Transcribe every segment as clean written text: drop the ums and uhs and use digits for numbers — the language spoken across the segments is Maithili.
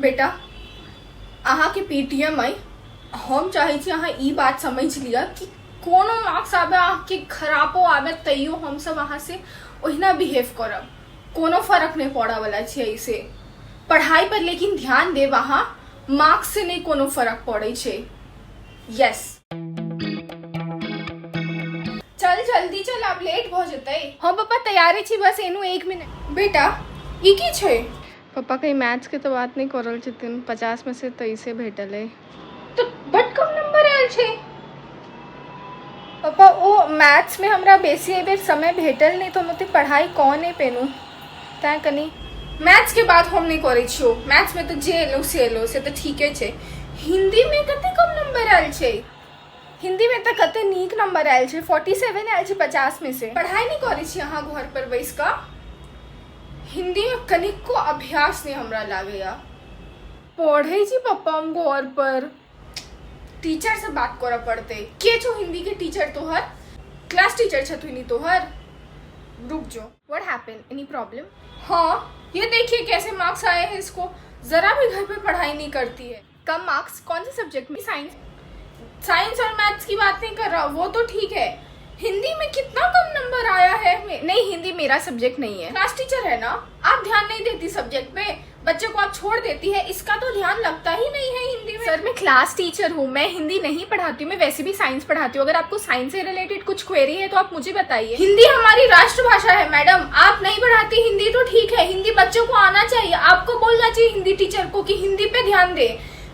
बेटा, अहाँके पीटीएम अइ, हम चाहै छी अहाँ ई बात समझि लिअ कि कोनो मार्क्स आबे, अहाँके खरापो आबे, तैयो हमसब अहाँ से ओहिना बिहेव करब। कोनो फर्क नहि पड़ऽ वाला छै एहिसे। पढ़ाई पर लेकिन ध्यान देब अहाँ, मार्क्स से नहि कोनो फर्क पड़ै छै। यस, चल जल्दी चल, आब लेट भऽ जेतै। हँ पप्पा, तैयारे छी, बस एनु 1 मिनट। बेटा, ई की छै? पप्पा कहीं मैथ्स के तऽ बात नहि कऽ रहल छथिन? 50 में से 23 भेटल अइ। तऽ बड कम नंबर आयल छै। पप्पा, ओ मैथ्स में हमरा बेसी एहिबेर समय भेटल नहि, तऽ हम ओते पढ़ाई कऽ नहि पेलहुँ, तैं कनि। मैथ्स के बात हम नहि करै छियौ। मैथ्स में तऽ जे एलौ से एलौ, से तऽ ठीके छै। हिंदी में कते कम नंबर आयल छै? हिंदी में तऽ कते नीक नंबर आयल छै, 47 आयल छै 50 में से। पढ़ाई नहि करै छी अहाँ घर पर बैस कऽ? हिंदी में कनिको अभ्यास नहि हमरा लागैया। पढ़ै छी पप्पा हम घर पर। टीचर से बात करऽ पड़तै। के छौ हिंदी के टीचर तोहर? क्लास टीचर छथुन तोहर? रुक जो। What happen, any problem? हाँ, ये देखिए कैसे मार्क्स आए हैं इसको। जरा भी घर पे पढ़ाई नहीं करती है। कम मार्क्स कौन से सब्जेक्ट में? साइंस? साइंस और मैथ्स की बात नहीं कर रहा, वो तो ठीक है। हिंदी में कितना कम नंबर आया है? नहीं, हिंदी मेरा सब्जेक्ट नहीं है। क्लास टीचर है ना आप? ध्यान नहीं देती सब्जेक्ट पे? बच्चे को आप छोड़ देती है, इसका तो ध्यान लगता ही नहीं है हिंदी में। सर, मैं क्लास टीचर हूँ, मैं हिंदी नहीं पढ़ाती हूँ। मैं वैसे भी साइंस पढ़ाती हूँ। अगर आपको साइंस से रिलेटेड कुछ क्वेरी है तो आप मुझे बताइए। हिंदी हमारी राष्ट्रभाषा है मैडम। आप नहीं पढ़ाती हिंदी तो ठीक है, हिंदी बच्चों को आना चाहिए। आपको बोलना चाहिए हिंदी टीचर को कि हिंदी पे ध्यान दे।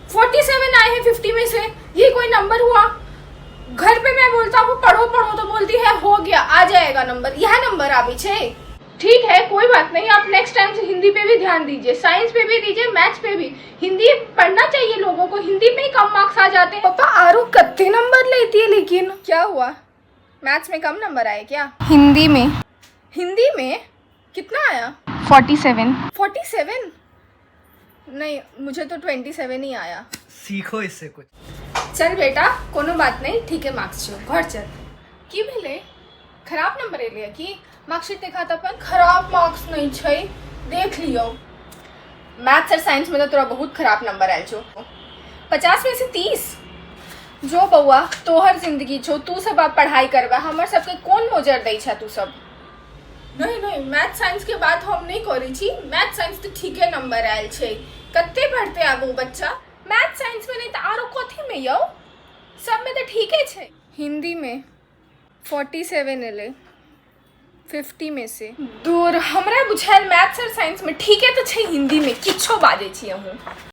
47 आए हैं 50 में से, ये कोई नंबर हुआ? घर पे मैं बोलता हूँ पढ़ो पढ़ो तो बोलती है हो गया, आ जाएगा नंबर। यह नंबर आबी छे? ठीक है, कोई बात नहीं, आप नेक्स्ट टाइम से हिंदी पे भी ध्यान दीजिए, साइंस पे भी दीजिए, मैथ्स पे भी। हिंदी पढ़ना चाहिए लोगों को, हिंदी में ही कम मार्क्स आ जाते हैं। पापा, आरू कत्ते नंबर लेती है लेकिन? क्या हुआ, मैथ्स में कम नंबर आए क्या? हिंदी में। हिंदी में कितना आया? 47। 47? नहीं, मुझे तो 27 ही आया। सीखो इससे कुछ। चल बेटा, कोनो बात नहीं, ठीक है मार्क्स छौ, घर चल। की भेलै? खराब नंबर एलै की? मार्कशीट देखा तऽ अपन। खराब मार्क्स नहीं छै, देख लियौ। मैथ्स और साइंस में तो तोरा बहुत खराब नंबर आयल छौ, 50 में से 30। जो बौआ, तोहर जिंदगी छौ, तू सब आब पढ़ाई करबा, हमर सबके कोन मोजर दै छ तू सब? नहीं नहीं, मैथ साइंस के बात हम नहीं करै छी। मैथ साइंस तऽ ठीके नंबर आयल छै। कते पढ़ते आब ओ बच्चा? मैथ साइंस में नहीं तऽ आरो कथी में यौ? सब में तऽ ठीके छै। हिंदी में 47 एलै 50 में से। दूर, हमरा बुझायल मैथ्स और साइंस में ठीके तऽ छै, हिंदी में किछो बाजै छी अहूँ।